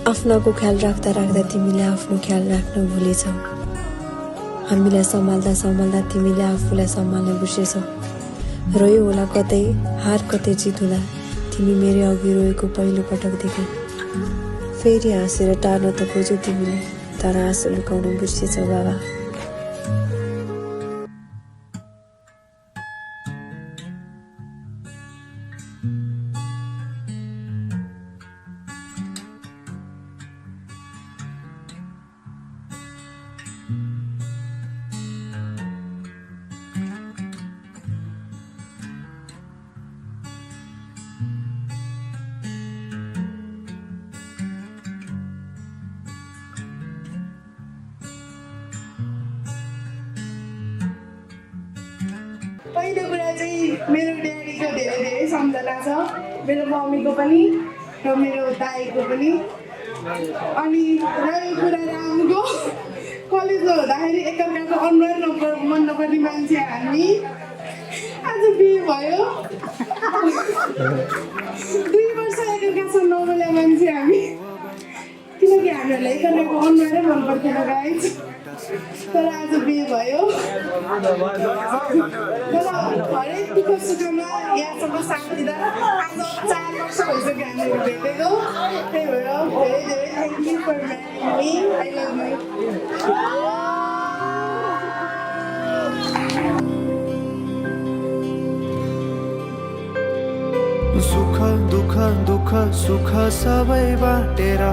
आफ्नाको ख्याल राख्दा राख्दा तिमीले आफ्नो ख्याल राख्न भुलेछौ। हामीलाई सम्हाल्दा सम्हाल्दा तिमीले आफूलाई सम्हाल्न बिर्सेछौ। रोयो होला कतै हार कतै जित हुँदा तिमी मेरो अघि रोएको पहिलो पटक देखे। फेरि हाँसेर टार्न त खोज्यौ तिमीले, तर आँसु लुकाउन बिर्सेछौ बाबा। पहिलो कुरा चाहिँ मेरो ड्याडीको धेरै धेरै सम्झना छ, मेरो मम्मीको पनि र मेरो दाईको पनि। अनि रहेको कुरा रामको, कलेजमा हुँदाखेरि एकअर्काको अनुहार मन नपर्ने मान्छे हामी आज बिहे भयो। 2 वर्ष एकअर्कासँग नबोले मान्छे हामी, किनकि हामीहरूलाई एकअर्काको अनुहारै मन पर्थेन गाइज। तर आज बिहे भयो। तर हरेक दुःख सुखमा यहाँसम्म साथ दिँदा आज 4 वर्ष भइसक्यो हामीहरू भेटेको। त्यही भएर धेरै धेरै thank you for marrying me. I love you. सुख दुःख दुःख सुख सबै बाटेर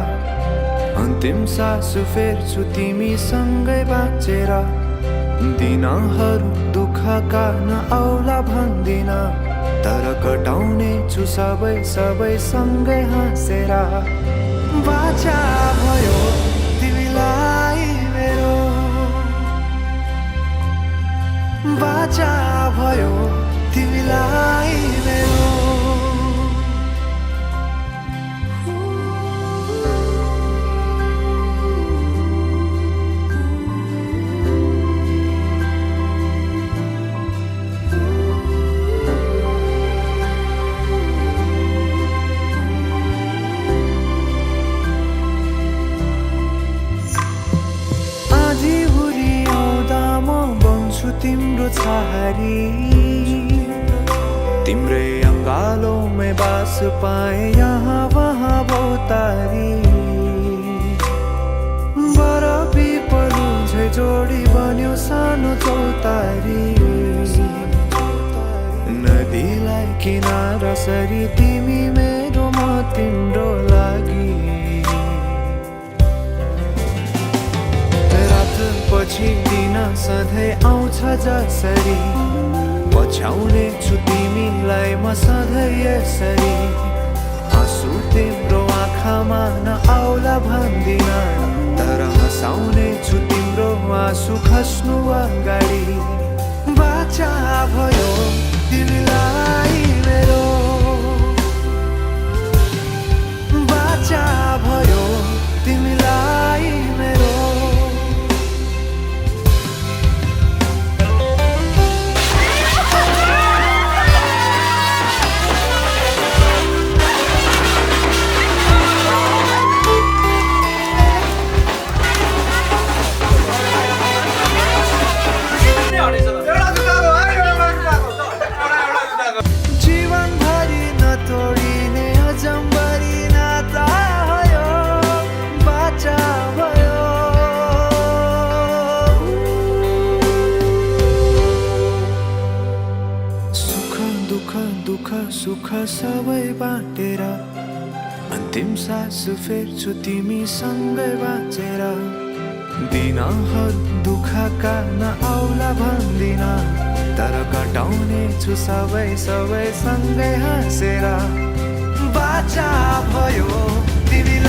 अन्तिम सास फेर्छु तिमीसँगै बाँचेर। दिनहरू दुःखका नआउला भन्दिन, तर कटाउने छु सबै सबै सँगै हाँसेर। बाचा भयो तिमीलाई मेरो, बाचा भयो तिमीलाई मेरो। तिम्रो छहारी तिम्रै अङ्गालोमै बास पाए यहाँ वहाँ बहुतारी। बरफी पलु झै जोडी बन्यो सानो चौतारी। नदीलाई किनारा सरी तिमी मेरो म तिम्रो लागि। पछि दिन सधैँ आउँछ जसरी, पछ्याउने छु तिमीलाई म सधैँ यसरी। आँसु तिम्रो आँखामा नआउला भन्दिन, तर हँसाउने छु तिम्रो आँसु खस्नु अगाडि। बाचा भयो तिमीलाई मेरो, बाचा भयो तिमीलाई मेरो। सुख सबै बाटेर अन्तिम सास फेर्छु तिमीसँगै बाँचेर। दिनहरू दुःखका नआउला भन्दिन, तर कटाउने छु सबै सबै सँगै हाँसेर। बाचा भयो तिमीलाई।